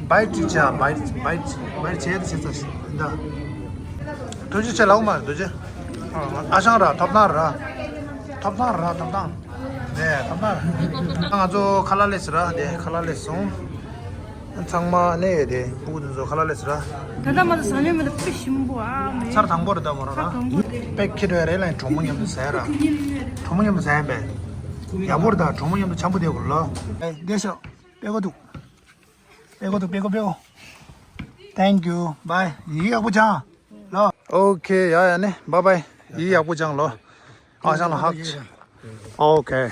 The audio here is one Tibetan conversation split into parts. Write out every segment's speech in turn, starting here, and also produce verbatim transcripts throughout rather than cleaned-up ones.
བའི་ཊི་བྱ། བའི་ཊི་བའི་ཊི་བའི་ཊི་བྱས་ཏེ་བྱས་ཚར་ཤག་འདི། ཐུགས་རྗེ་ཆེ་ལབ་མ་རེད། ཐུགས་རྗེ། ཨ་ཞང་ར། ཐོབ་ཐང་ར། ཐོབ་ཐང་ར། ཐོབ་ཐང་། ནས་ཐོབ་ཐང་ར། ང་ཚོ་ཁ་ལག་སླེབས་སོང་ར། དེ་ཁ་ལག་སླེབས་སོང་། ཚང་མ་ནས་ཡོད་དེ། སྤུ་གུ་དེ་ཚོ་ཁ་ལག་སླེབས་སོང་ར། ད་ལྟ་མ་ཟ་ཉོ་མི་འདུག་དཔེ་ཞིམ་པོ་ཨ་མེ། ཚར་དང་པོ་རེད་ད་མོ་རང་ར། ཚར་དང་པོ་རེད། དཔེ་ཁྱེར་བའི་རེད་ལ། གྲོགས་མོ་མཉམ་དུ་ཟ་ཡ་ར། གྲོགས་མོ་མཉམ་དུ་ཟ་ཡ་པས། ཡག་པོ་རེད་ད། གྲོགས་མོ་མཉམ་དུ་འཆམ་པོ་བསྡད་དགོས་ལོ། ཨེ་བསྡད་ཤག་དཔེ་གོ་འདུག་དཔེ་གོ་འདུག་དཔེ་གོ་དཔེ་གོ། Thank you. Bye. ཡིག་ཡག་པོ་སྦྱང་ལོ། Okay. ཡ་ཡ་ནི། Bye bye. ཡིག་ཡག་པོ་སྦྱང་ལོ། ཨ་ཞང་ལ་ཧག་Okay.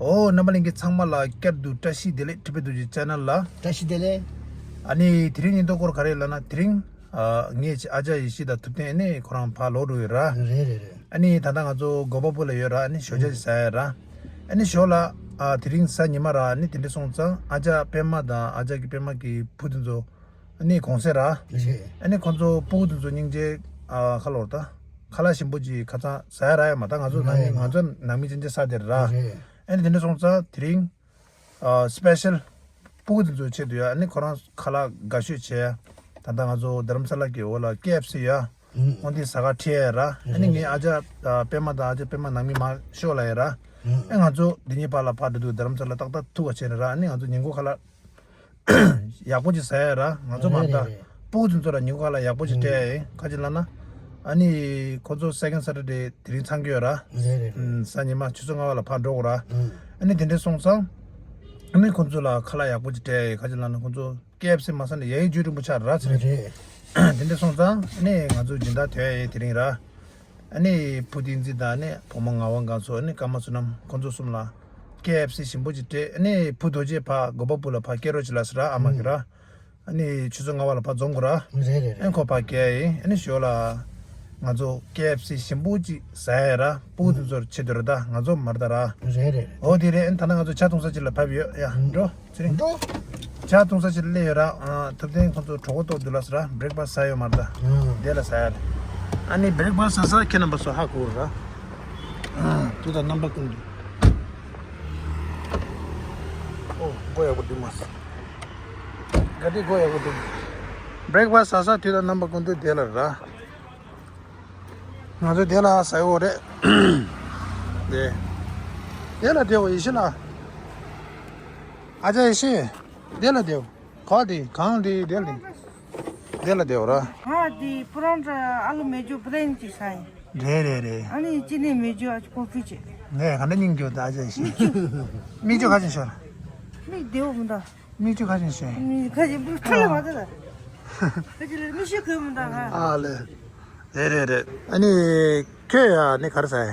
ཨོ་རྣམ་པ་ལྷན་རྒྱས་ཚང་མ་ལ་བསྐྱར་དུ་བཀྲ་ཤིས་བདེ་ལེགས། ཁྲི་པའི་རྡོ་རྗེ་ཆེ་ནལ་ལ། བཀྲ་ཤིས་བདེ་ལེགས། ཨ་ནི་དེ་རིང་ཉིན་ཐོ་སྐོར་ག་རེ་ལབ་ན། དེ་རིང་ཨ་ངས་ཨ་ཅག་ཡེ་ཤེས་དང་ཐུབ་བསྟན་ནི་ཁོ་རང་ཕར་ལོག་འགྲོ་ཡོད་ར། རེད་རེད་རེད། ཨ་ནི་ད་ལྟ་ང་ཚོ་གོ་པ་པུ་ལ་ཡོད་ར། ཨ་ནི་ཞོགས་ཇ་ཅིག་ཟ་ཡ་ར། ཨ་ནི་ཞོགས་ལ་ཨ་དེ་རིང་གཟའ་ཉི་མ་ར། ཨ་ནི་དེ་འདྲ་སོང་ཙང་ཨ་ཅག་པད་མ་དང་ཨ་ཅག་གི་པད་མ་གི་བུ་དེ་ཚོ་ཨ་ནི་གུང་སེང་ར། རེད། ཨ་ནི་ཁོ་ཚོ་སྤུ་གུ་དེ་ཚོ་སྙིང་རྗེ། ཨ་ཁ་ལོར་ད་ཁ་ལག་ཞིམ་པོ་ཅིག་ཁ་སང་ཟ་ཡ་རག་ཡ་མ་ད། ང་ཚོ་ནང་མི། རེད། ང་ཚོ་ནང་མི་ཅན་ཅན་ཟ་དེ་ར། རེད། ཨ་ནི་དེ་འདྲ་སོང་ཙང་དེ་རིང་ཨ་སི་པེ་ཤལ་སྤུ་གུ་དེ་ཚོའི་ཆེད་དུ་ཡ། ཨ་ནི་ཁོ་རང་ཁ་ལག་དགའ་ཤོས་བྱས། ད་ལྟ་ང་ཚོ་རྡ་རམ་ས་ལ་གི་འོག་ལ་ཀེ་ཨེཕ་སི་ཡ། ཨུ། འོ་འདི་ཟ་ག་ཁྲིད་ཡ་ར། ཨ་ནི་ངའི་ཨ་ཅག་ཨ་པད་མ་དང་ཨ་ཅག་པད་མ་ནང་མི་མར་ཤོག་ལབ་ཡ་ར། ཨུ། ཨེ་ང་ཚོ་འདི་གཉིས་བར་ལ་ཕར་འགྲོ་དུས་རྡ་རམ་ས་ལ་ཏག་ཏག་ཐུག་པ་བྱས་ནས་ར། ཨ་ནི་ང་ཚོ་ཉིན་གུང་ཁ་ལག་ཡག་པོ་ཅིག་ཟ་ཡ་ར། ང་ཚོ་མ་རེད་ད། རེད་རེད། སྤུ་གུ་ཚོ་ལ་ཉིན་གུང་ཁ་ལག་ཡག་པོ་ཅིག་སྤྲད་ཡ་ཡིན། ག་ཅི་ལབ་ན། ཨ་ནི་ཁོ་ཚོ་སེ་ཀེན་ཌ་སེ་ཊར་ཌེ་དེ་རིང་ཚང་གི་ཡོད་ར། རེད་རེད་རེད། ཨུམ། གཟའ་ཉི་མ་ཆུ་ཚོད་ལྔ་པ་ལ་ཕར་འགྲོ་དགོས་ར། ཨུམ། ཨ་ནི་དེ་འདྲ་སོང་ཙང་། ཨ་ནི་ཁོ་ཚོ་ལ་ཁ་ལག་ཡག་པོ་ཅིག་སྤྲད་ཡ་ཡིན། ག་ཅི་ལབ་ན་ཁོ་ཚོ་ཀེ་ཨེཕ་སི་མ་ཟ་ནས་ཡ་ཡི་རྒྱུ་རིང་པོ་ཆགས་ར་ཟེར། རེད་རེད། དེ་འདྲ་སོང་ཙང་ཨ་ནི་ང་ཚོ་སྦྱིན་བདག་ཐོན་ཡ་ཡིན་དེ་རིང་ར། ཨ་ནི་བུ་བསྟན་འཛིན་དང་ཨ་ནི་བུ་མོ་ངག་དབང་སྒང་ཚོ། ཨ་ནི་ཀརྨ་བསོད་ནམས། ཁོང་ཚོ་གསུམ་ལ་ཀེ་ཨེཕ་སི་ཞིམ་པོ་ཅིག་སྤྲད། ཨ་ནི་བུ་རྡོ་རྗེ་ཕར་གོ་པ་པུ་ལ་ཕར་སྐྱེལ་རོགས་བྱེད་ལབ་ཟེར་ར། ཨ་མ་གིས་ར། ཨ་ནི་ཆུ་ཚོད་ལྔ་པ་ལ་ཕར་འཛོམས་དགོས་ར། རེད་རེད་རེད། ཨ་ནི་ཁོ་ཕར་སྐྱེལ་ཡ་ཡིན། ཨ་ནི་ཞོར་ལ་ང་ཚོ་ཀེ་ཨེཕ་སི་ཞིམ་པོ་ཅིག་ཟ་ཡ་ར། སྤུ་གུ་དེ་ཚོར་ཆེད་དུ་རེད་ད། ང་ཚོ་མ་རེད་ད་ར། རེད་རེད་རེད། འོ་དེ་རེད། ཨ་ནི་ད་ལྟ་ང་ཚོ་ཇ་འཐུང་ས་ཅིག་ལ་བབས་ཡོད་ཡ། འགྲོ། ཚེ་རིང་། འགྲོ། ཇ་འཐུང་ས་ཅིག་སླེབས་ཡོད་ར། ཨ། ཐུབ་བསྟན་ཁོང་ཚོ་གྲོད་ཁོག་ལྟོགས་འདུག་ལབ་ཟེར་ར། བྷི་རེག་ཕ་སི་ཟ་ཡོད་མ་རེད་ད། ཨ། དེ་ལ་ཟ་ཡ་རེད། ཨ་ནི་བྷི་རེག་ཕ་སི་ཟ་ས་ཁྱེད་རྣམ་པ་ཚོ་ཧ་གོ་ར། ཨ། དུས་དང་རྣམ་པ་ཀུན་ཏུ། ཨོ། མགོ་ཡག་པོ་སྒྲིག་མ་སོང་། ག་དེ་མགོ་ཡག་པོ་སྒྲིག་བྷི་རེག་ཕ་སི་ཟ་ས་དུས་དང་རྣམ་པ་ཀུན་ཏུ་དེ་ལ་ར། ང་ཚོ་དེ་ལ་ཟ་ཡོད་རེད། དེ། དེ་ལ་དེ་འོ་ཡེ་ཤེས་ལ། ཨ་ཅག་ཡེ་ཤེས། དེ་ལ་དེ་འོ། ག་དེ་གང་དེ་དེ་ལ་དེ། དེ་ལ་དེ་འོ་ར། ང་དེ་པ་རོན་ཊ་ཨ་ལུ་མེ་ཇོ་པི་ལེན་ཅིག་ཟ་ཡིན། རེད་རེད་རེད། ཨ་ནི་ཅི་ནས་མེ་ཇོ་ཨ་ཅི་ཀོ་ཕི་ཅིག་ངས་ག་འདྲ་སྙིང་རྗེ་པོ་འདུག་ཨ་ཅག་ཡེ་ཤེས། མིག་ཆུ་ག་ཅིག་ཤོར། མིག་བདེ་པོ་མི་འདུག་མིག་ཆུ་ག་ཅིག་ཤོར། མིག་ཁ་ཅིག་འཁྲུལ་ལ་མ་འདུག་ད། ཁ་ཅིག་ལ་མིག་ཤེལ་གོན་མི་འདུག་ང་། ཨ་ལེ། རེད་རེད་རེད། ཨ་ནི་ཁྱོད་ཡ་ནི་ག་རེ་ཟ་ཡ།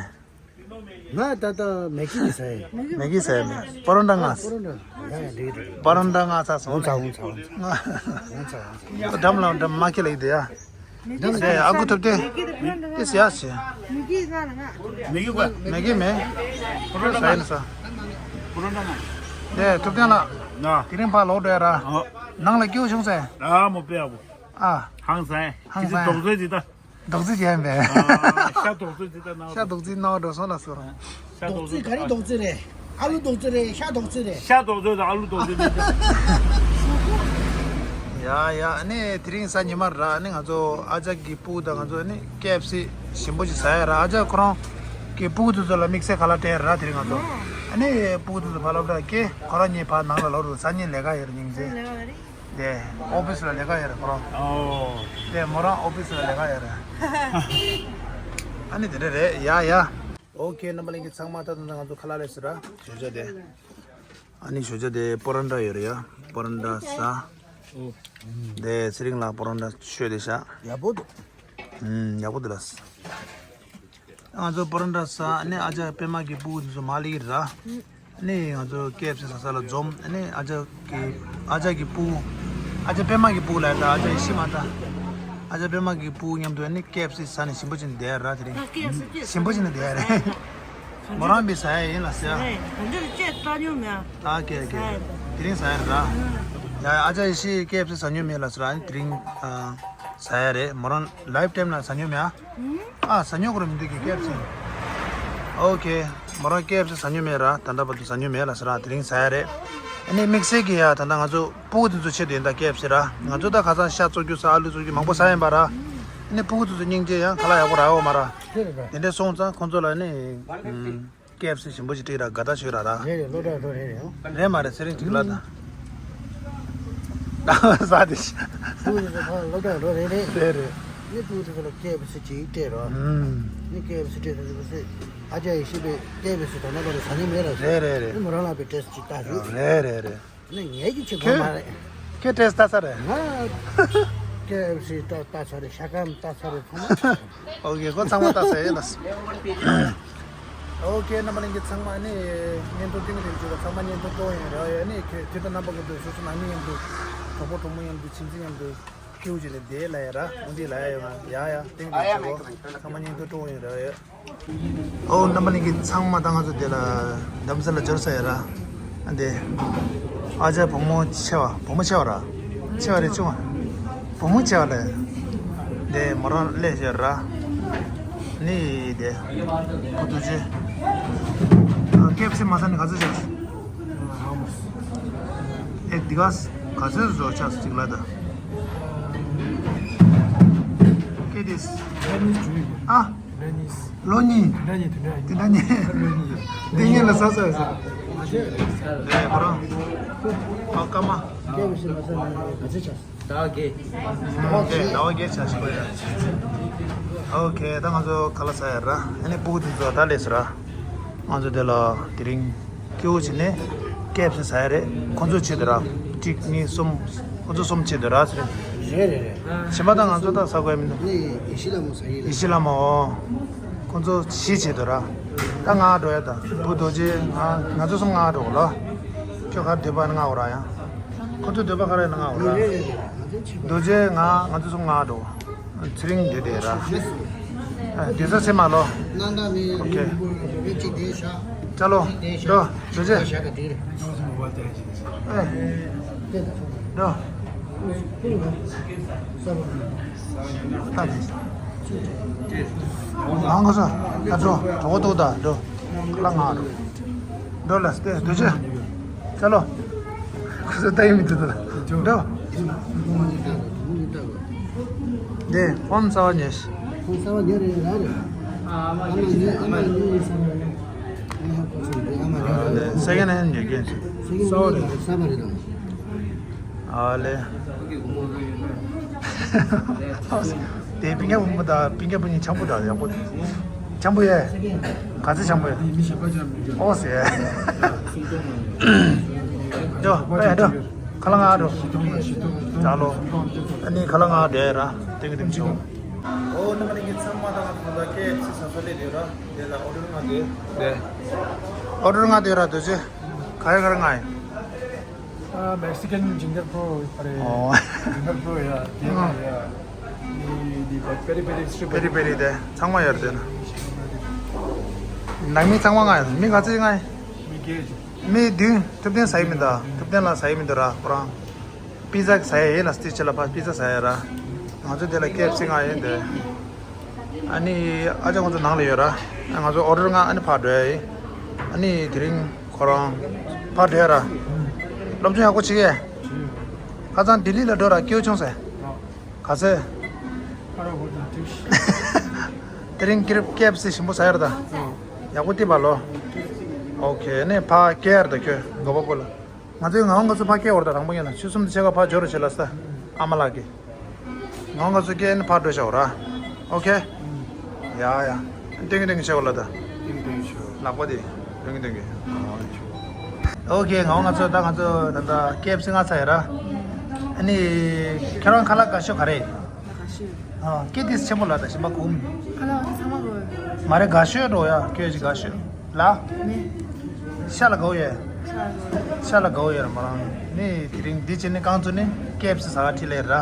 ང་ད་ལྟ་མེ་གི་ཟ་ཡ། མེ་གི་ཟ་ཡ་མེད། པ་རོན་ཊ་ལྔ། པ་རོན་ཊ། ཡ་ཡ་འགྲིག་འགྲིག་པ་རོན་ཊ་ལྔ་ཟ་སོང་། འོང་ཚ་འོང་ཚ་འོང་ཚ། འོང་ཚ་འོང་ཚ། འགྲམ་ལ་འགྲམ་མ་ཁྱེར་ལ་ཡིན་དེ་ཡ། འགྲམ་ལ་དེ་ཨ་ཁུ་ཐུབ་བསྟན། དེ་ཟ་ཡ་ཟ། མེ་གི་ང་ལ་ང་། མེ་གི་ག་མེ་གི་མེད། པ་རོན་ཊ་ཟ་ཡ་ན་ཟ། པ་རོན་ཊ་ལྔ། དེ་ཐུབ་བསྟན་ལགས། ང་། དེ་རིང་ཕར་ལོག་འགྲོ་ཡ་ར། ཨ། ནང་ལ་སྐྱིད་པོ་བྱུང་ཟེར། ཨ་མོ་པེ་ཨ་བོ། ཨ། ཧང་སང་། ཧང་སང་། ཁྱེད་ཚོ་རྡོག་རྫིས་ཅིག་ད། རྡོག་རྫིས་ཅིག་ཡིན་པས། ཤ་རྡོག་རྫིས་ཅིག་ད་ན། ཤ་རྡོག་རྫིས་ན་འགྲོ་སོང་ལ་ཟེར། ཤ་རྡོག་རྫིས་ག་རེ་རྡོག་རྫིས་རེད། ཨ་ལུ་རྡོག་རྫིས་རེད། ཤ་རྡོག་རྫིས་རེད། ཤ་རྡོག་རྫིས་དང་ཨ་ལུ་རྡོག་རྫིས་རེད། ཡ་ཡ། ཨ་ནི་དེ་རིང་གཟའ་ཉི་མ་ར། ཨ་ནི་ང་ཚོ་ཨ་ཅག་གི་སྤུ་གུ་དང་ང་ཚོ་ཨ་ནི་ཀེ་ཨེཕ་སི་ཞིམ་པོ་ཞིག་ཟ་ཡ་ར། ཨ་ཅག་ཁོ་རང་གི་སྤུ་གུ་དེ་ཚོ་ལ་དམིགས་བསལ་ཁ་ལག་སྤྲད་ཡ་ར་དེ་རིང་ང་ཚོ། ཨ་ནི་སྤུ་གུ་དེ་ཚོ་ཕར་ལོག་འགྲོ་ཡ་ཁྱེད་ཁོ་རང་གཉིས་ཕར་ནང་ལ་ལོག་རོགས། སང་ཉིན་ལས་ཀ་ཡོད་རེད་སྙིང་རྗེ། ལས་ཀ་ཡོད་རེད། དེ་ཨོ་ཕི་སི་ལ་ལས་ཀ་ཡོད་རེད་ཁོ་རང་། ཨོ། དེ་མོ་རང་ཨོ་ཕི་སི་ལ་ལས་ཀ་ཡོད་རེད། ཨ་ནི་དེ་འདྲ་རེད། ཡ་ཡ། ཨོ་ཁེ། རྣམ་པ་ལྷན་རྒྱས་ཚང་མ་ད་ལྟ་ང་ཚོ་ཁ་ལག་སླེབས་སོང་ར། ཞོགས་ཇ་དེ། ཨ་ནི་ཞོགས་ཇ་དེ་པ་རོན་ཊ་ཡོད་རེད་ཡ། པ་རོན་ཊ་ཟ། དེ་ཚེ་རིང་ལགས་པ་རོན་ཊ་མཆོད་དེ་བཞག་ཡག་པོ་འདུག་ཨུམ། ཡག་པོ་འདུག་ལགས། ང་ཚོ་པ་རོན་ཊ་ཟ། ཨ་ནི་ཨ་ཅག་པད་མ་གི་སྤུ་གུ་དེ་ཚོ་མར་སླེབས་ཀྱི་རེད་ད། ཨ་ནི་ང་ཚོ་ཀེ་ཨེཕ་སི་ཟ་ས་ལ་འཛོམས། ཨ་ནི་ཨ་ཅག་གི་ཨ་ཅག་གི་སྤུ་གུ། ཨ་ཅག་པད་མ་གི་སྤུ་གུ་ལ་ད་ཨ་ཅག་ཡེ་ཤེས་མ་ད། ཨ་ཅག་པད་མ་གི་སྤུ་གུ་མཉམ་དུ་ཨ་ནི་ཀེ་ཨེཕ་སི་ཟ་ནས་ཞིམ་པོ་བྱས་ནས་བསྡད་ཡ་ར་དེ་རིང་། ཞིམ་པོ་བྱས་ནས་བསྡད་ཡ་རེད། མོ་རང་བས་ཟ་ཡ་ཡིན་ལ་ཟེར། ད་འདིར་ཅེས་ལྟ་མྱོང་མེད། ཨ་ཀེ་ཀེ། དེ་རིང་ཟ་ཡ་རེད་ར། ཡ་ཨ་ཅག་ཡེ་ཤེས་ཀེ་ཨེཕ་སི་ཟ་མྱོང་མེད་ལ་ཟེར། ཨ་ནི་དེ་རིང་ཨ་ཟ་ཡ་རེད། མོ་རང་ལའིཕ་ཊའིམ་ལ་ཟ་མྱོང་མེད་ཨ། ཨ་ཟ་མྱོང་གོ་ར་མི་འདུག་གི་ཀེ་ཨེཕ་སི། ཨོ་ཁེ། མོ་རང་ཀེ་ཨེཕ་སི་ཟ་མྱོང་མེད་ར། ད་ལྟ་བར་དུ་ཟ་མྱོང་མེད་ལ་ཟེར་ར། དེ་རིང་ཟ་ཡ་རེད། ཨ་ནི་དམིགས་བསལ་གྱི་ཡ་ད་ལྟ་ང་ཚོ་ཕྲུ་གུ་དེ་ཚོ་ཆེད་དུ་ཡིན་ད་ཀེ་ཨེཕ་སི་ར། ང་ཚོ་ད་ཁ་སང་ཤ་བཙོ་རྒྱུ་ཟ་ཨ་ལུ་བཙོ་རྒྱུ་མང་པོ་ཟ་ཡིན་པ་ར། ཨ་ནི་ཕྲུ་གུ་དེ་ཚོ་སྙིང་རྗེ་ཡང་ཁ་ལག་ཡག་པོ་རག་ཡོད་མ་ར། དེ་རེད་ར། དེ་འདྲ་སོང་ཙང་ཁོང་ཚོ་ལ་ནི་ཀེ་ཨེཕ་སི་ཞིམ་པོ་ཞིག་སྤྲད་ར། དགའ་ད་ཞུ་ར་ར། རེད་རེད། སློབ་གྲྭ་འགྲོ་རེད་རེད། རེད་མ་རེད། ཚེ་རིང་ཐིག་ལ་དང་། ཟ་དེ་ཤ། ཕྲུ་གུ་དེ་ཚོ་ཕར་སློབ་གྲྭ་འགྲོ་རེད་རེད། རེད་རེད། ནི་ཕྲུ་གུ་དེ་ཚོ་ལ་ཀེ་ཨེཕ་སི་ཅིག་སྤྲད་རོགས། ཨུམ། ནི་ཀེ་ཨེཕ་སི་སྤྲད་དུས་ཚོད་ཨ་ཅག་ཡེ་ཤེས་པས་ཀེ་ཨེཕ་སི་ད་ནང་པ་རེད་ཟ་ནི་མེད་ར་ཟེར། རེད་རེད་རེད། ནི་མོ་རང་ལ་པའི་ཊེ་སི་ཊི་ཅིག་ལྟ་ཞུ། རེད་རེད་རེད། ནི་ངེད་ཀྱི་ཆེད་དགོས་མ་རེད། ཁྱོད་ཊེ་སི་ཊི་ལྟ་ཚར་རེད། ང་ཀེ་ཨེཕ་སི་ལྟ་ལྟ་ཚར་རེད། ཤ་སྐམ་ལྟ་ཚར་རེད་ཚང་མ། ཨོ་ཁེ། ཁོ་ཚང་མ་ལྟ་ཚར་ཡིན་ན། ཨོ་ཁེ། རྣམ་པ་ལྷན་རྒྱས་ཚང་མ་ནི་བརྙན་ཐུང་ཏིང་ཏིང་བྱོས་པ། ཚང་མ་བརྙན་ཐུང་སྤྲོ་ཡིན་རེད་ཡ། ནི་ཁྱོད་ཁྱོད་དང་རྣམ་པ་ཀུན་ཏུ་སོ་སོ་ནང་མི་མཉམ་དུ་གྲོགས་པོ་གྲོགས་མོ་མཉམ་དུ་ཁྱིམ་མཚེས་མཉམ་དུ་ཁྱེའུ་ཅིག་ལ་བསྡད་ལ་ཡ་ར། འོ་འདི་ལ་ཡ་ཡོད་ང་ཡ་ཡ་ཏིང་ཏིང་བྱོས་པ། ཚང་མ་བརྙན་ཐུང་སྤྲོ་ཡིན་རེད་ཡ། ཨོ་རྣམ་པ་ལྷན་རྒྱས་ཚང་མ་ད་ང་ཚོ་དེ་ལ་རྡ་རམ་ས་ལ་འབྱོར་ས་ཡ་ར། ཨ་འདི་ཨ་ཅག་བུ་མོ་ཆེ་བ། བུ་མོ་ཆེ་བ་ར། ཆེ་བ་རེད་ཆུང་བ། བུ་མོ་ཆེ་བ་ལས། འདི་མོ་རང་སླེབས་ཤག་ར། ནི་དེ་བུ་དུ་ཆེ། ཀེ་ཨེཕ་སི་མ་ཟ་ནི་ག་ཚོད་བྱས། ཨེ་འདི་ག་ག་ཚོད་བཟོ་ཆགས་ཅིག་ལ་ད། ཀེ་དིས། ཨ། ལོ་གཉིས། དེ་འདྲ་ཉེ། དེ་ཉེ་ལ་ཟ་ཟ་ཟ། དེ་ཉེ་ལ་ཟ་ཟ་ཟ། དེ་ཁོ་རང་། ཨ་ཀ་མ། ཟླ་བ་བརྒྱད་ཆགས་ཤིང་། ཨོ་ཁེ། ད་ང་ཚོ་ག་ལ་ཟ་ཡ་ར། ཨ་ནི་ཕྲུ་གུ་དེ་ཚོ་ད་སླེབས་སོང་ར། ང་ཚོ་དེ་ལ་དེ་རིང་སྐྱིད་པོ་བྱས་ནས་ཀེ་ཨེཕ་སི་ཟ་ཡ་རེད། ཁོ་ཚོའི་ཆེད་དུ་ར། གཅིག་གཉིས་གསུམ། ཁོ་ཚོ་གསུམ་ཆེད་དུ་ར་ཟེར། རེད་རེད་རེད། གཞན་པ་ད་ང་ཚོ་ད་ཟ་དགོས་མི་འདུག་ནི་ཡེ་ཤེས་ལྷ་མོ་ཟ་ཡི་ལ། ཡེ་ཤེས་ལྷ་མོ། ཁོ་ཚོ་བཞི་ཆེད་དུ་ར། ད་ང་འགྲོ་ཡ་ད། བུ་རྡོ་རྗེ་ང་ང་ཚོ་གསུམ་ང་འགྲོ་ལ། ཁྱོད་ག་རེ་འདོད་པ་ན་ང་འོ་ར་ཡ། ཁོ་ཚོ་འདོད་པ་ག་རེ་ན་ང་འོ་ར། རྡོ་རྗེ་ང་ང་ཚོ་གསུམ་ང་འགྲོ། ཚེ་རིང་འདི་དེ་ར། ཨ་དེ་ས་སེ་མ་ལོ། ཨོ་ཁེ། ཅ་ལོ། འགྲོ། འགྲོ་ཅེ། ཨེ། འགྲོ། ད་དེ། ང་ག་ས། ད་འགྲོ། གྲོགས་པོ་ཏོག་ད་འགྲོ། ཁ་ལག་ང་འགྲོ། འགྲོ་ལ་སྟེ་འགྲོ་ཅེ། ཅ་ལོ། ཁོ་ཚོ་ལྟ་ཡི་མི་འདུག་ད། འགྲོ། འདི་ཧོམ་ས་བ་ཉེ་ཤི། ཧོམ་ས་བ་ཉེ་རེད་ར་རེད། ཨ་མ་ཉེ་ཨ་མ་ཉེ་ཡིན་ས་རེད། ཨ་མ་ཁོ་ཚོ་འདི་ཨ་མ་ཉེ་རེད། སེ་ཀེན་ཧེན་ཉོ་གི་ཡིན། སེ་ཀེན་ཧེན་ས་བ་རེད་ད། ཨ་ལེ། དེ་པིང་ཀ་བུ་མོ་དང་པིང་ཀ་བུ་གཉིས་འཆམ་པོ་དང་ཡག་པོ། འཆམ་པོ་ཡེ། ག་ཚོད་འཆམ་པོ་ཡེ། ཨོ་སེ། འགྲོ་ཨེ་འགྲོ། ཁ་ལག་ང་འགྲོ། ཅ་ལོ། ཨ་ནི་ཁ་ལག་ང་འགྲོ་ཡ་ར། ཏིང་ཏིང་ཆུ། ཨོ་རྣམ་པ་ལྷན་རྒྱས་ཚང་མ་ད་ང་ཚོ་ད་ཀེ་ཨེཕ་སི་ཟ་ས་སླེབས་ཡོད་ར། དེ་ལ་ཨོ་ཌར་ང་དེ། དེ། ཨོ་ཌར་ང་དེ་ར་དུ་ཆེ། ག་རེ་ག་རེ་ང་ཡིན། ཨ་མེག་སི་ཀན་ཇིན་ཇར་པོ་ཨ་རེད། ཨོ། ཇིན་ཇར་པོ་ཡ། དེ་ཡ། དེ་དེ་པེ་རི་པེ་རི་སི་ཊི་རི་པེ་རི་པེ་རི་དེ་ཚང་མ་ཡོད་རེད་དེ་ན། ནང་མི་ཚང་མ་ང་ཡིན། མི་ག་ཚོད་ང་ཡིན། མི་བརྒྱད་ཅིག་མི་བདུན། ཐུབ་བསྟན་ཟ་ཡི་མི་འདུག་ཐུབ་བསྟན་ལ་ཟ་ཡི་མི་འདུག་ར་ཁོ་རང་། པི་ཛ་ཟ་ཡ་ཡིན་ལ་སྟེ་ཆེ་ལ་ཕ་པི་ཛ་ཟ་ཡ་ར། ང་ཚོ་དེ་ལ་ཀེ་ཨེཕ་སི་ང་ཡིན་དེ། ཨ་ནི་ཨ་ཅག་ང་ཚོ་ནང་ལ་ཡོད་ར། ང་ཚོ་ཨོ་ཌར་ང་ཨ་ནི་ཕར་འགྲོ་ཡ་ཡིན། ཨ་ནི་དེ་རིང་ཁོ་རང་ཕར་འགྲོ་ཡ་ར། སློབ་སྦྱོང་ཡག་པོ་བྱེད་ཀྱི། ཁ་སང་ལྡི་ལི་ལ་འགྲོ་ར་སྐྱིད་པོ་བྱུང་ཟེར། ག་ཚོད། དེ་རིང་ཀེ་ཨེཕ་སི་ཞིམ་པོ་ཟ་ཡ་ར་ད། ཡག་པོ་ལྟོས་པ་ལོ། ཨོ་ཁེ་ནི་ཕ་སྐྱེལ་ཡ་ར་ད་ཁྱོད། ང་ཚོའི་ངག་དབང་དགའ་ཚོ་ཕ་སྐྱེལ་བར་ད་དང་པོ་ཡིན་ན་ཆུ་གསུམ་དུ་ཆེ་ག་ཕ་འབྱོར་རོ་བྱེད་ལ་ས། ཨ་མ་ལགས་ཀྱིས། ངག་དབང་དགའ་ཚོ་སྐྱེལ་ནི་ཕ་འགྲོ་བྱ་བ་ར། ཨོ་ཁེ། ཡ་ཡ། ཏིང་ཏིང་བྱེད་བ་ལ་ད། ཏིང་ཏིང་ཤོ། ལག་པ་དེ། ཏིང་ཏིང་གི། ཨོ་ཁེ། ངག་དབང་དགའ་ཚོ་ད་ང་ཚོ་ད་ད་ཀེ་ཨེཕ་སི་ང་ཚ་ཡ་ར། ཨ་ནི། ཁྱེད་རང་ཁ་ལག་དགའ་ཤོས་ག་རེ། དགའ་ཤོས། ཨ་ཀེ་དིས་ཆེན་པོ་ལ་ད་ཞིམ་པ་གུམ། ཁ་ལག་ཚང་མ་དགོས། མ་རེད་དགའ་ཤོས་འགྲོ་ཡ་ཁྱོད་ཀྱི་དགའ་ཤོས། ལ། མེ། ཤ་ལ་དགའ་བོ་ཡོད། ཤ་ལ་དགའ་བོ། ཤ་ལ་དགའ་བོ་ཡོད་ར་མོ་རང་། ནི་དེ་རིང་འདི་བྱས་ནི་རྐང་བཙུགས་ནི་ཀེ་ཨེཕ་སི་ཟ་ག་ཁྲིད་ལེ་ར།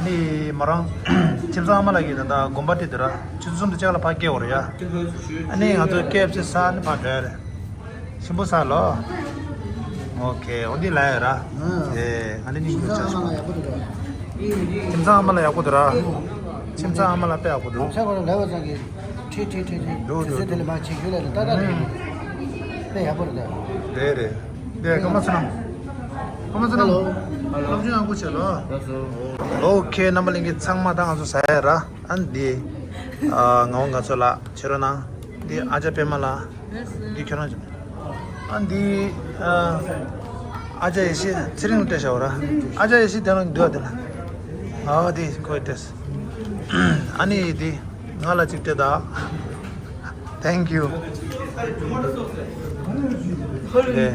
ནི་མོ་རང་། ཁྱིམ་ཚང་ཨ་མ་ལགས་ཀྱིས་ད་ལྟ་དགོན་པ་ཁྲིད་དུ་ར་ཆུ་ཚོད་གསུམ་དུ་ལྕགས་ལ་ཕར་སྐྱེལ་བ་རེད་ཡ། ནི་ང་ཚོ་ཀེ་ཨེཕ་སི་ཟ་ནི་ཕར་འགྲོ་ཡ་རེད། ཞིམ་པོ་ཟ་ལོ། ཨོ་ཁེ། འོ་འདི་ལ་ཡོད་ར། ཨེ་ང་ནི་སྙིང་རྗེ་ཆགས་སོང་། ཁྱིམ་ཚང་ཨ་མ་ལགས་ཡག་པོ་འདུག་ར། ཁྱིམ་ཚང་ཨ་མ་ལགས་དཔེ་ཡག་པོ་འདུག་ཁྱེད་ཁོ་རང་ལས་བ་ཚང་གི་ཁྲིད་ཁྲིད་ཁྲིད་ཁྲིད། འདུག་དུས་ཚོད་དེ་ལ་མ་བྱེད་རྒྱུ་ལ་ལ་ཏག་ཏག་རེད། དཔེ་ཡག་པོ་རེད་ད། རེད་རེད། དེ་ཀརྨ་ཚེ་རིང་། ཀརྨ་ཚེ་རིང་། ལོ། ལོ། ལོ་ཆུང་ཡང་སྐུ་ཆེ་ལོ། ལོ། ཨོ་ཁེ། རྣམ་པ་ལྷན་རྒྱས་ཚང་མ་ད་ང་ཚོ་ཟ་ཡ་ར། ཨ་འདི། ཨ་ངག་དབང་དགའ་ཚོར་ལགས་ཕྱིར་རོགས་གནང་། འདི་ཨ་ཅག་པད་མ་ལགས། འདི་ཁྱོད་རང་ཅི། ཨ་འདི། ཨ་ཨ་ཅག་ཡེ་ཤེས་ཚེ་རིང་ལ་སྤྲད་བཞག་ར། ཨ་ཅག་ཡེ་ཤེས་དེ་རང་འདུག་ཨ་དེ་ལ། ཨ་འདི་ཁོས་སྤྲད། ཨ་ནི་འདི་ང་ལ་ཅིག་སྤྲད་ད། Thank you། ཨེ།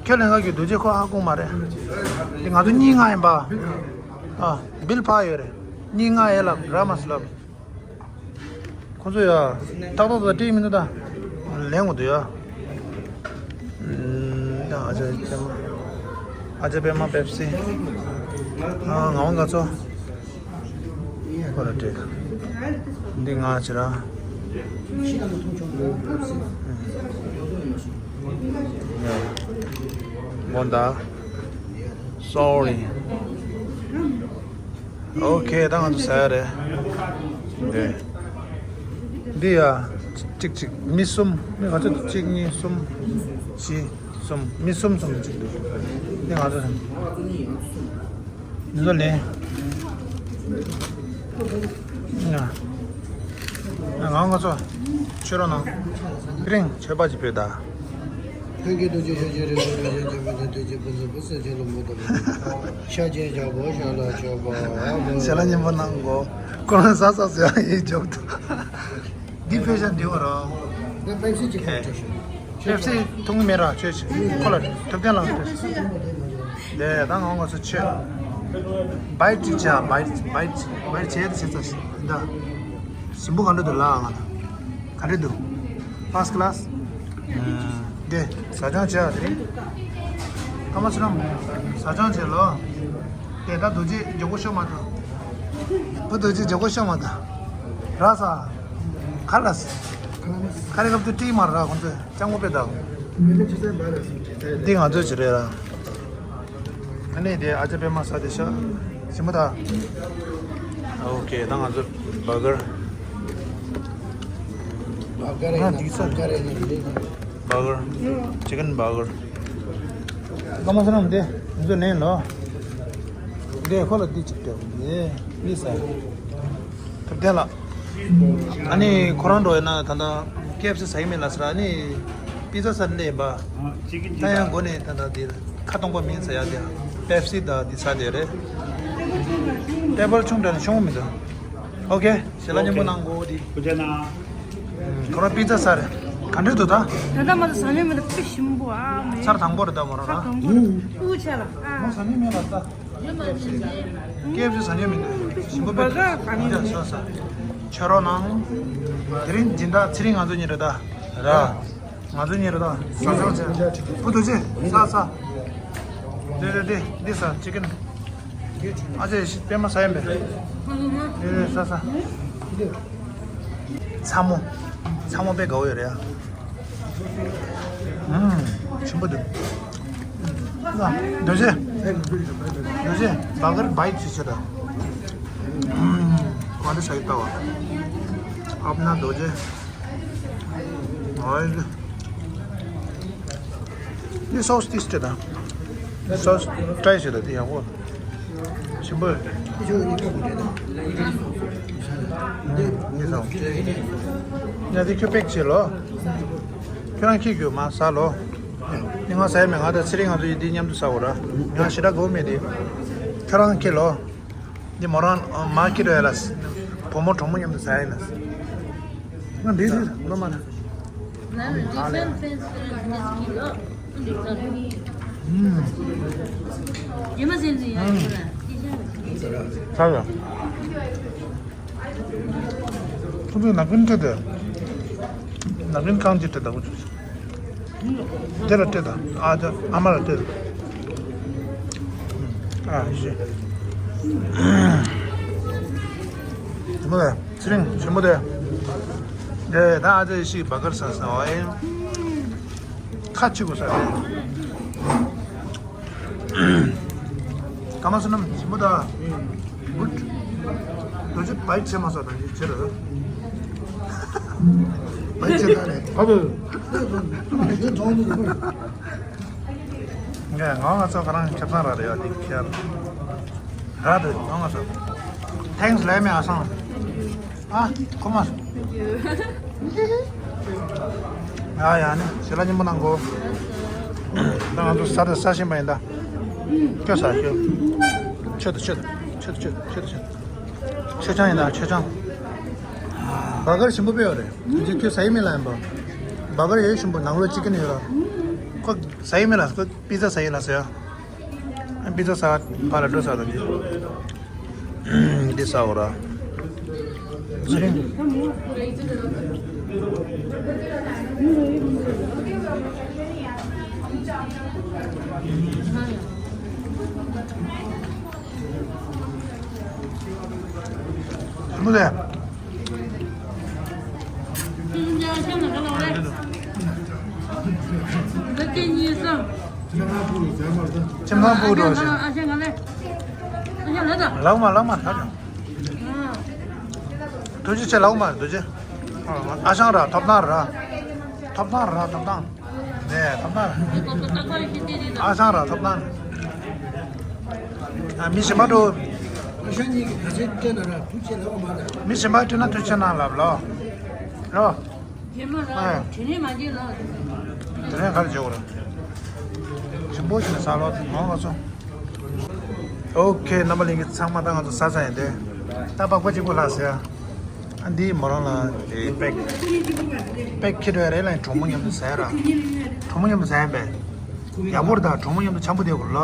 ཁྱོད་ལྷན་ཁག་གི་རྡོ་རྗེ་ཁོ་ཧ་གོ་མ་རེད། འདི་ང་ཚོ་གཉིས་ལྔ་ཡིན་པ། ཨ་བིལ་ཕར་ཡོད་རེད། གཉིས་ལྔ་ཡས་ལབ་ར་མ་སུ་ལབ། ཁོ་ཚོ་ཡ། ཏག་ཏག་ཏག་སྤྲད་མི་འདུག་ད། ལེན་དགོས་འདུག་ཡ། ཨ་ཅག་པད་མ། ཨ་ཅག་པད་མ། པེབ་སི། ཨ་ངག་དབང་དགའ་ཚོར། ཁོ་ལ་སྤྲད། འདི་ང་ཅི་ར། ཡ། དགོངས་དག། Sorry། ཨོ་ཁེ། ད་ང་ཚོ་ཟ་ཡ་རེད། འདི། འདི་ཡ། གཅིག་གཅིག་མི་གསུམ། མི་ག་ཚོད་འདུག་གཅིག་གཉིས་གསུམ། བཞི། གསུམ། མི་གསུམ་གསུམ་གཅིག་འདུག་འདི་ང་ཚོ། མི་ཚོ་ལེན། ཡ། ཡ་ང་ང་ཚོ། ཕྱིར་རོགས་གནང་། དེ་རིང་མཆོད་པ་ཅིག་ཕུལ་ད། ལྷན་རྒྱས་རྡོ་རྗེ་ཤཱཀྱ་རིན་པོ་ཆེ་མཁྱེན་པ་དང་། རྡོ་རྗེ་ཕུན་སུམ་ཚོགས་པའི་སེམས་ཅན་ལ་མོས་པ་དང་། ཤཱཀྱའི་ཞབས་པད་ཤཱཀ་ལ་མཆོད་པ། ཞལ་ལག་མཉེས་པོ་གནང་གོ། ཁོ་རང་ཟ་ཟ་ཟ་ཡ་ཡིན་འཇོག་ཏུ། འདི་ཕལ་ཆེར་འདི་བ་རང་། ད་པེབ་སི་ཅིག་ཁ་ཆེ་ཤོས། པེབ་སི་འཐུང་གི་མེད་ར་ཆོས་ཆོས། ཁོ་ལ་ཐུབ་བསྟན་ལ་ཐུབ། དེ་ད་ང་ང་ཚོ་ཆོས། བྷའིཊ་ཅིག་བྱ། བྷའིཊ་བྷའིཊ་བྷའིཊ་བྱས་ཏེ་བྱས་ཚར་ཤག་འདི། ཞིམ་པོ་ག་འདྲ་འདུག་ལབ་ང་ད། ག་འདྲ་འདུག་ཕར་སི་ཀི་ལཱ་སི། དེ་ཟ་སྦྱོང་བྱས་པ་དེ་རིང་། ཀརྨ་ཚེ་རིང་། ཟ་སྦྱོང་བྱས་ལོ། དེ་ད་རྡོ་རྗེ་མགྱོགས་པོ་ཤོག་མ་ཐུབ། བུ་རྡོ་རྗེ་མགྱོགས་པོ་ཤོག་མ་ཐུབ། ར་ས། ག་ར་ས། ག་རེ་སྐབས་དུ་ཏྲི་མ་ར་ཁོང་ཚོས་སྤྱང་པོ་དཔེ་དང་། འདི་ང་ཚོའི་ཅི་རེད་ར། ཨ་ནི་དེ་ཨ་ཅག་པད་མ་ཟ་དེ་ཤ། ཞིམ་པོ་ད། ཨོ་ཁེ། ད་ང་ཚོ་བར་གར། བར་གར་ཡིན་ན་འདི་ཚོ། བར་གར་ཡིན་ན་འདི། བར་གར། ཅི་ཀན་བར་གར། ཀརྨ་ཚེ་རིང་འདི་ང་ཚོ་ལེན་ལོ། འདི་ཁོ་ལ་འདི་གཅིག་སྤྲད། འདི་འདི་ཟ། ཐུབ་བསྟན་ལགས། ཨ་ནི་ཁོ་རང་འགྲོ་ཡོད་ན་ད་ལྟ་ཀེ་ཨེཕ་སི་ཟ་གི་མེད་ལབ་ཟེར། ཨ་ནི་པི་ཛ་ཟ་ནི་ཡིན་པ། ད་ཡང་སྒོ་ནས་ད་ལྟ་འདིར་ཁ་སྟོང་པ་མིན་ཟེར་ཡ་དེ། པེབ་སི་དང་འདི་ཟ་དེ་རེད། ཊེ་བལ་ཆུང་དྲགས་ནས་ཤོང་མི་འདུག་ཨོ་ཁེ། ཞལ་ལག་མཉེས་པོ་གནང་གོ་འདི། ཁོ་རང་པི་ཛ་ཟ་རེད། ག་འདྲ་འདུག་ད། ད་ལྟ་མ་ད་ཟ་མྱོང་མེད། ད་དཔེ་ཞིམ་པོ་ཨ་མེད། ཚར་དང་པོ་རེད་ད་མོ་རང་ར། ཚར་དང་པོ་རེད། ཨུ་ཆ་ལ་ཨ། མོ་ཟ་མྱོང་མེད་ལ་ད། ཀེ་ཨེཕ་སི་ཟ་མྱོང་མི་འདུག་ཞིམ་པོ་བེད་སྤྱོད་ཡ་ས་ས། ཆོས་རོགས་གནང་། དེ་རིང་སྦྱིན་བདག་ཚེ་རིང་ང་ཚོ་གཉིས་རེད་ད། ར། ང་ཚོ་གཉིས་རེད་ད། ས་ས་ས། བུ་རྡོ་རྗེ་ས་ས། དེ་དེ་དེ་འདི་ས་ཅི་ཀན། ཨ་ཅེ་པད་མ་ས་ཡན་པས། དེ་དེ་ས་ས། ཚ་མོ། ཚ་མོ་དཔེ་དགའ་བོ་ཡོད་རེད་ཡ། ཨུམ། ཆེན་པོ་འདུག་རྡོ་རྗེ། རྡོ་རྗེ། བར་གར་བྷའིཊ་ཅིག་བྱེད་དང་། ཨུམ། ག་འདྲ་ཟ་གི་ལྟ་བ། ཨབ་ན་རྡོ་རྗེ། ཨོའི། འདི་སོ་སི་ཏིས་བྱེད་དང་། སོ་སི་ཊ་རའི་བྱེད་དང་འདི་ཡག་པོ། ཞིམ་པོ། ཡ་དེ་ཁྱོད་པེག་བྱེད་ལོ། ཁྱོད་རང་ཁྱེར་རྒྱུ་མ་ཟ་ལོ། ནི་ང་ཟ་ཡ་མེད། ང་དང་ཚེ་རིང་ང་ཚོ་ཡི་འདི་མཉམ་དུ་ཟ་འོ་ར། ང་ཞེ་དྲག་དགའ་བོ་མེད་དེ། ཁྱོད་རང་ཁྱེར་ལོ། འདི་མོ་རང་མ་ཁྱེར་རོ་ཡ་ལ། བུ་མོ་གྲོགས་མོ་མཉམ་དུ་ཟ་ཡ་ཡིན་ལ། ང་འདི་འདི་ལོ་མ་ན། ཚ་ཡ། ཁོང་ཚོས་ནག་པིན་སྤྲད་དེ། ནག་པིན་རྐང་གཅིག་སྤྲད་དང་པོ་བྱུང་། དེ་ལ་སྤྲད་དང་། ཨ་ཅག་ཨ་མ་ལ་སྤྲད་དང་། ཨ་ཞེ། ཞིམ་པོ་དེ། ཚེ་རིང་ཞིམ་པོ་དེ། དེ་ད་ཨ་ཅག་ཡེ་ཤེས་བར་གར་ཟ་ཟ་བ་ཨེ། ཁ་ཆེ་གོ་ཟ་དེ། ཀརྨ་བསོད་ནམས་ཞིམ་པོ་ད། གུཌ། རྡོ་རྗེ་བྷའིཊ་བྱས་མ་སོང་ད་ཅི་བྱེད་ར། ངས་ང་ང་ཚོ་ཁ་རང་ཁྱབ་ཚང་ར་རེད་ཡ་དེ་ཁྱེར། ར་དེ་ང་ང་ཚོ། Thanks ལབ་མེད་ཨ་སང་། ཨ་ཁོ་མ། ཡ་ཡ་ནི་ཞེ་ལ་སྙན་པོ་གནང་གོ། ད་ང་ཚོ་ས་དེ་ས་ཤིང་པ་ཡིན་ད། ཁྱོད་ས་ཁྱོད། ཆོད་དུ་ཆོད་དུ་ཆོད་དུ་ཆོད་དུ་ཆོད་དུ་ཆོད། མཆོད་ཆང་ཡིན་ན་མཆོད་ཆང་། བ་གར་ཞིམ་པོ་དཔེ་ཡོད་རེད། དེ་ཚོ་ཁྱོད་ཟ་ཡི་མེད་ལ་ཡིན་པ། བ་གར་ཡོད་ཞིམ་པོ་ནང་ལོགས་ཅི་ཀན་ཡོད་ལ། ཁོ་ཟ་ཡི་མེད་ལ་ཁོ་པི་ཛ་ཟ་ཡི་ལ་ཟེར་ཡ། པི་ཛ་ཟ་ཕ་ལ་འགྲོ་ཟ་དང་འདི་ཟ་འོ་ར། ཚེ་རིང་། མུ་ལེ། ཁྱིམ་ཚང་སྤུ་འགྲོ་ཞིང་། ལག་མ་ལག་མ་ཐག་ཐུགས་རྗེ་ཆེ་ལག་མ་ཐུགས་རྗེ། ཨ་ཞང་ར་ཐོབ་ཐང་ར། ཐོབ་ཐང་ར་ཐོབ་ཐང་། ནས་ཐོབ་ཐང་། ཨ་ཞང་ར་ཐོབ་ཐང་། ཨ་མི་གཞན་པ་འགྲོ། ཨ་ཞང་གཉིས་ཀྱི་ག་ཚད་སྤྲད་ན་ར་ཐུགས་རྗེ་ལག་མ་ར། མི་གཞན་པ་སྤྲད་ན་ཐུགས་རྗེ་གནང་ལབ་ལོ། རོ། རྗེས་མ་ལ་ཨ་དྲིན་ལན་མ་བརྗེད་ལ། དེ་རིང་ག་རེ་བྱེད་དགོས་རེད། ཞིམ་པོ་ཞིག་ནས་ཟ་ལོ་ངོ་ང་ཚོ། ཨོ་ཁེ་རྣམ་པ་ལྷན་རྒྱས་ཚང་མ་ད་ང་ཚོ་ཟ་ཚར་ཡིན་ཏེ། ད་པགས་པ་གཅིག་པོ་ལྷག་ཟེར་ཡ། ཨ་འདི་མོ་རང་ལ་དེ་པེག་པེག་ཁྱེར་འགྲོ་ཡ་རེད་ལ་གྲོགས་མོ་མཉམ་དུ་ཟ་ཡ་ར། གྲོགས་མོ་མཉམ་དུ་ཟ་ཡ་པས། ཡག་པོ་རེད་ད་གྲོགས་མོ་མཉམ་དུ་འཆམ་པོ་བསྡད་དགོས་རེད་ལ།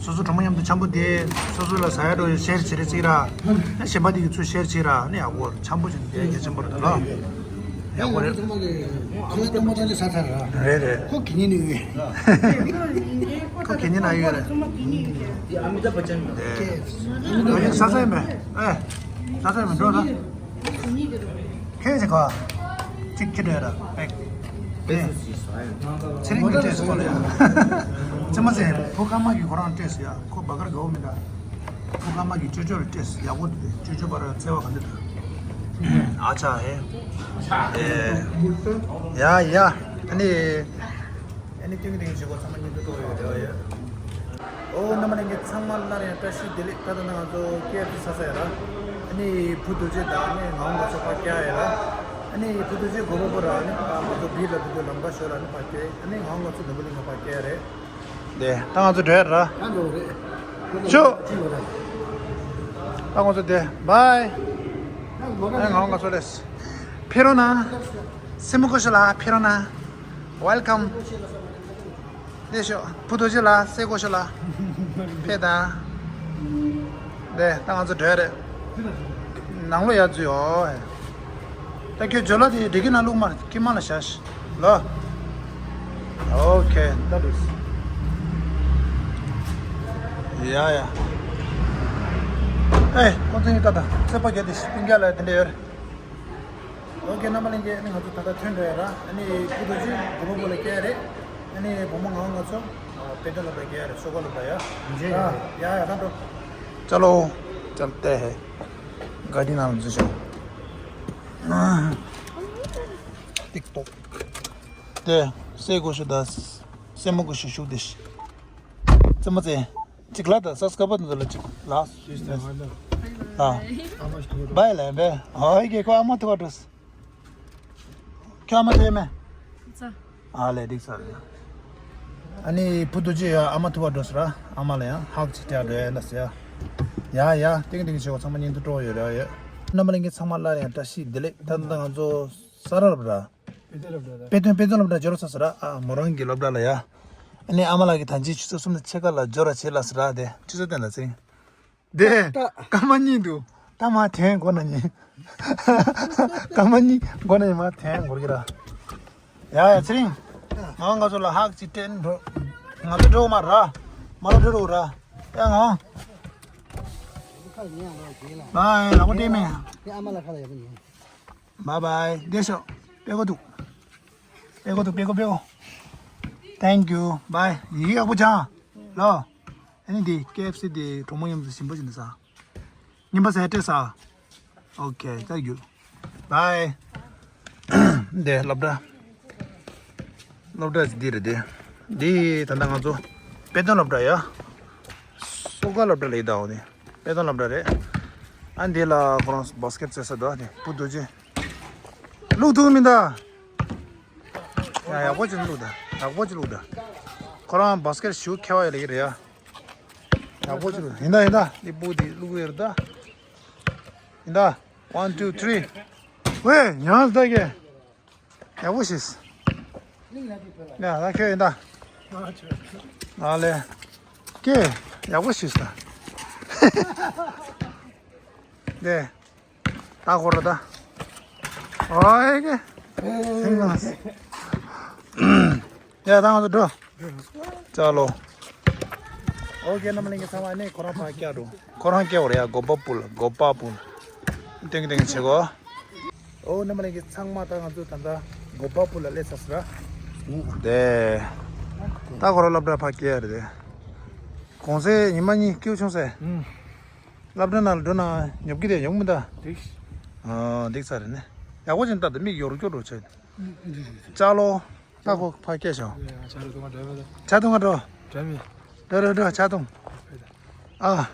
སོ་སོ་གྲོགས་མོ་མཉམ་དུ་འཆམ་པོ་བསྡད། སོ་སོ་ལ་ཟ་ཡ་འགྲོ་ཡ་ཤེར་བྱེད་རེ་ཅིག་ར། ཨ་གཞན་པ་དེ་གི་ཚུར་ཤེར་བྱེད་ར་ཨ་ནི་ཡག་པོ་འཆམ་པོ་བྱེད་ནས་བསྡད་ཡ་གལ་ཆེན་པོ་རེད་ད་ལ། ཡག་པོ་རེད། ཁོ་གི་ཉིན་ནས་ཡོད་རེད། ཁོ་གི་ཉིན་ན་ཡོད་རེད། ཨ་མི་ད་པ་ཅན་ཨེ། ཟ་ཚར་མི་འགྲོ་ན། ཁྱོད་ཀྱི་ག་གཅིག་ཁྱི་འདྲ་ར་པེག་ཚེ་རིང་གི་སྤྲད་སོང་ལ་ཡ། ཙི་མ་ཙེ་བུ་ཀ་མ་གི་ཁོ་རང་སྤྲད་སོང་ཡ། ཁོ་བ་གར་དགའ་བོ་མི་འདྲ། བུ་ཀ་མ་གི་ཅོ་ཅོ་ལ་སྤྲད་སོང་ཡག་པོ་འདུག་ཅོ་ཅོ་པ་ར་བརྩེ་བ་ག་འདྲ་འདུག་ཨ་ཅག་ཧེ། ཡ་ཡ། ཨ་ནི། ཨ་ནི་ཏིང་ཏིང་བྱེད་སྒོ་ཚང་མ་ཉིན་དུ་འགྲོ་ཡོད་རེད་ཡ། ཨོ་རྣམ་པ་ལྷན་རྒྱས་ཚང་མ་སླར་ཡང་བཀྲ་ཤིས་བདེ་ལེགས། ད་ལྟ་ང་ཚོ་ཀེ་ཨེཕ་སི་ཟ་ས་ཡ་ར། ཨ་ནི་བུ་རྡོ་རྗེ་དང་ཨ་ནི་ང་ང་ཚོ་ཕར་བསྐྱལ་ཡ་ར། ཨ་ནི་བུ་རྡོ་རྗེ་མགོ་པོ་པོ་ར་ཨ་ནི་ང་ཚོ་བིར་ལ་བུ་རྡོ་ལམ་ཁ་ཤོར་ལ་ཨ་ནི་ཕར་བསྐྱལ། ཨ་ནི་ང་ང་ཚོ་ནུ་བོ་གླིང་ཁ་ཕར་བསྐྱལ་ཡ་རེད། དེ་ད་ང་ཚོ་འགྲོ་ཡ་ར། ད་འགྲོ་རེད། ཅོ། ཅི་ཡོད་རེད། ད་ང་ཚོ་དེ་བའི། ད་ང་ང་ཚོ་ལེས། ཕེ་རོ་ན། སེ་མོ་ཀོ་ཤ་ལ་ཕེ་རོ་ན། Welcome། དེ་ཤོ་བུ་རྡོ་རྗེ་ལ་སེ་ཀོ་ཤ་ལ། ཕེ་ད། དེ་ད་ང་ཚོ་འགྲོ་ཡ་རེད། ནང་ལོ་ཡ་ཛུ་ཡོ། ད་ཁྱོད་ཇོ་ལ་དེ་འགྲིག་གི་ན་ལུག་མར་ཀི་མ་ལ་ཤ་ཤ་ལོ། Okay, that is. Yeah, yeah. ཨེ་ཁོང་ཚོ་ཡིན་ད་ད་ཚེ་པ་གལ་ཏེ་སྤུན་ཀྱག་ལ་དེ་འདྲ་ཡོད་རེད། Okay, རྣམ་པ་ལྷན་རྒྱས། ཨ་ནི་ང་ཚོ་ད་ལྟ་ཐོན་འགྲོ་ཡ་ར། ཨ་ནི་བུ་རྡོ་རྗེ་བུ་མོ་མོ་ལ་སྐྱེལ་ཡ་རེད། ཨ་ནི་བུ་མོ་ང་ང་ཚོ་དཔེ་སྟོན་སློབ་གྲྭ་སྐྱེལ་ཡ་རེད། གསོལ་ཁ་སློབ་གྲྭ་ཡ། ཡ་ཡ་ད་འགྲོ། चलो चलते हैं। गाड़ी नाम से चलो। टिकटॉक। དེ་སེ་ཀོ་ཤ་ད་སེ་མོ་ཀོ་ཤ་ཤུག་དེ་ཤི། ཙི་མ་ཙེ། གཅིག་ལ་ད་སབ་སི་ཀ་རབ་འདི་ལ་གཅིག་ལ། ཨ། བའི་ལ་བའི། ཨོ་ཡེ་ཁོ་ཨ་མ་ཐུ་བ་འགྲོ། ཁྱོད་ཨ་མ་ཐུ་ཡེ་མེ། ཨ་ལེ་འགྲིག་ས་རེད། ཨ་ནི་བུ་རྡོ་རྗེ་ཡ་ཨ་མ་ཐུ་བ་འགྲོ་ས་ར། ཨ་མ་ལ་ཡང་ཧག་ཅིག་སྤྲད་འགྲོ་ཡ་ལ་ཟེར་ཡ། ཡ་ཡ་ཏིང་ཏིང་བྱེད་སྒོ་ཚང་མ་ཉིན་དུ་འགྲོ་ཡོད་ར་ཡོད། རྣམ་པ་ལྷན་རྒྱས་ཚང་མ་སླར་ཡང་བཀྲ་ཤིས་བདེ་ལེགས། ད་ལྟ་ང་ཚོ་ས་ར་སློབ་གྲྭ། དཔེ་སྟོན་དཔེ་སྟོན་སློབ་གྲྭ་འབྱོར་ཚར་ས་ར། ཨ་མོ་རང་གི་སློབ་གྲྭ་ལ་ཡ། ཨ་ནི་ཨ་མ་ལགས་ཀྱི་ད་ཅི་ཆུ་ཚོད་གསུམ་དང་ཕྱེད་ཀ་ལ་འབྱོར་ར་བྱེད་ལ་ཟེར་ར། དེ་ཆུ་ཚོད་བསྟན་ལ་ཚེ་རིང་། དེ་ད་སྐར་མ་གཉིས་འདུག་ད་མ་དྲན་དགོས་ན་ཉིན། སྐར་མ་གཉིས་འགོར་ན་ཉིན་མ་དྲན་དགོས་ཀྱི་ར། ཡ་ཡ་ཚེ་རིང་། ང་ང་ཚོ་ལ་ཧག་ཅིག་སྤྲད་འགྲོ། ང་ཚོ་འགྲོ་མ་ར། མ་ར་འགྲོ་ར། ཡ་ང་། བའི་ལག་པ་སྤྲད་མེད། ཨ་མ་ལ་ཁ་ལ་ཡག་པོ་ཉོན། Bye bye. དེ་ཤོག་པེ་གོ་འདུག་པེ་གོ་འདུག་པེ་གོ་པེ་གོ Thank you. Bye. ཡིག་ཡག་པོ་སྦྱང་། ལོ། ཨ་ནི་འདི་ཀེ་ཨེཕ་སི་འདི་གྲོགས་མོ་མཉམ་དུ་ཞིམ་པོ་ཞིག་འདི་ཟ། ཉིན་པ་ཟ་སྤྲད་ཟ། Okay, thank you. Bye. འདི་སློབ་གྲྭ། སློབ་གྲྭ་འདི་རེད་དེ། འདི་ད་ལྟ་ང་ཚོ་དཔེ་སྟོན་སློབ་གྲྭ་ཡ། སོ་ག་སློབ་གྲྭ་ལས་ད་འོ་དེ། དཔེ་སྟོན་སློབ་གྲྭ་རེད། ཨ་འདི་ལ་ཁོ་རང་བཱ་སི་ཀེཊ་རྩེ་ས་འདུག་ཨ་དེ་བུ་རྡོ་རྗེ། བླུག་ཐུབ་མིན་ད། ཡ་ཡག་པོ་ཅིག་བླུག་ད། ཡག་པོ་ཅིག་བླུག་ད། ཁོ་རང་བཱ་སི་ཀེཊ་ཞུ་ཁེ་བ་ཡ་ལ་ཡི་རེད་ཡ། ཡག་པོ་ཅིག་བླུག་ཡིན་ད་ཡིན་ད། འདི་བུ་འདི་བླུག་ཡོད་རེད་ད། ཡིན་ད། One, two, three. ཝེ་ཉང་ཟླ་གེ། ཡག་པོ་ཤིས། ཡ་ད་ཁྱོད་ཡིན་ད། ཨ་ལེ། ཀེ། ཡག་པོ་ཤིས་ད། དེ། ད་ཁོ་ར་ད། ཨོའི་ཀེ། ཡ་ད་ང་ཚོ་འགྲོ། ཅ་ལོ། ཨོ་ཀེ་རྣམ་གླིང་གི་ཚང་མ་ནི་ཁོ་རང་ཕར་བསྐྱལ་འགྲོ། ཁོ་རང་སྐྱེལ་བ་རེད་ཡ། གོ་པ་པུལ་གོ་པ་པུལ། ཏིང་ཏིང་བྱེད་གོ། ཨོ་རྣམ་གླིང་གི་ཚང་མ་ད་ང་ཚོ་ད་ལྟ་གོ་པ་པུལ་ལ་སླེབས་ཚར་སོང་ར། དེ། ད་ཁོ་རང་སློབ་གྲྭ་ཕར་བསྐྱལ་རེད་དེ། གུང་སེང་ཉི་མ་གཉིས་སྐྱིད་པོ་བྱུང་ཟེར། སློབ་གྲྭ་ནང་ལ་འགྲོ་ན་ཉོབ་ཀྱི་རེད། ཉོབ་མི་འདུག་འགྲིག་ཨ་འགྲིག་ས་རེད་ནི། ཡག་པོ་ཅིག་ལྟ་དུས་མིག་ཡོར་སྐྱོ་འགྲོ་བྱས། ཅ་ལོ། ད་ཁོ་ཕར་སྐྱེལ་ཤོག་ཆ་ཐུང་ང་འགྲོ། འགྲོ་འགྲོ་འགྲོ་ཆ་ཐུང་། ཨ།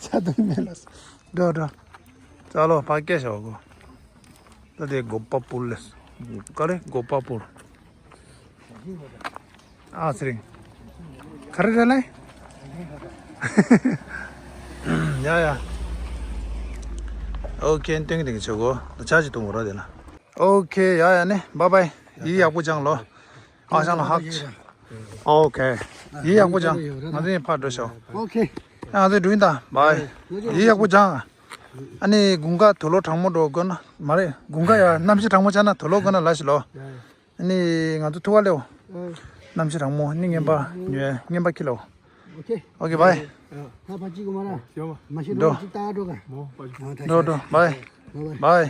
ཆ་ཐུང་མེད་ལ། འགྲོ་འགྲོ། ཅ་ལོ་ཕར་སྐྱེལ་ཤོག་གོ། ད་དེ་གོ་པ་པུར་ལས། ག་རེ་གོ་པ་པུར། ཨ་ཚེ་རིང་། ག་རེ་རེད་ལེ། ཡ་ཡ། ཨོ་ཁེ་སྟོན་གི་འདུག་ཆོག་གོ། ཆ་ཅིག་གཏོང་གོ་ར་དེ་ལ། ཨོ་ཁེ་ཡ་ཡ་ནི་བཱའི་བཱའི། ཡིག་ཡག་པོ་སྦྱངས་ལོ། ཨ་ཞང་ལ་ཧག་ཆེ། ཨོ་ཁེ། ཡིག་ཡག་པོ་སྦྱངས། ང་ཚོ་ཡིན་ཕར་འགྲོ་ཤོག་ཨོ་ཁེ། ང་ཚོ་འགྲོ་ཡིན་ད། བཱའི། ཡིག་ཡག་པོ་སྦྱངས། ཨ་ནི་དགུན་ཁ་དུག་ལོག་གྲང་མོ་འགྲོ་དགོས་ན་མ་རེད། དགུན་ཁ་ཡ་གནམ་གཤིས་གྲང་མོ་ཆགས་ན་དུག་ལོག་དགོས་ན་ལ་ཞིག་ལོ། ཨ་ནི་ང་ཚོ་ཐུག་ག་ལེའོ། གནམ་གཤིས་གྲང་མོ་ནི་རྔན་པ་ཉོས་རྔན་པ་ཁྱེར་ལོ། ཨོ་ཁེ། ཨོ་ཁེ་བཱའི། ད་ཕ་གཅིག་གོ་མ་ར། མ་ཤི་འགྲོ། འགྲོ་འགྲོ་བཱའི། བཱའི།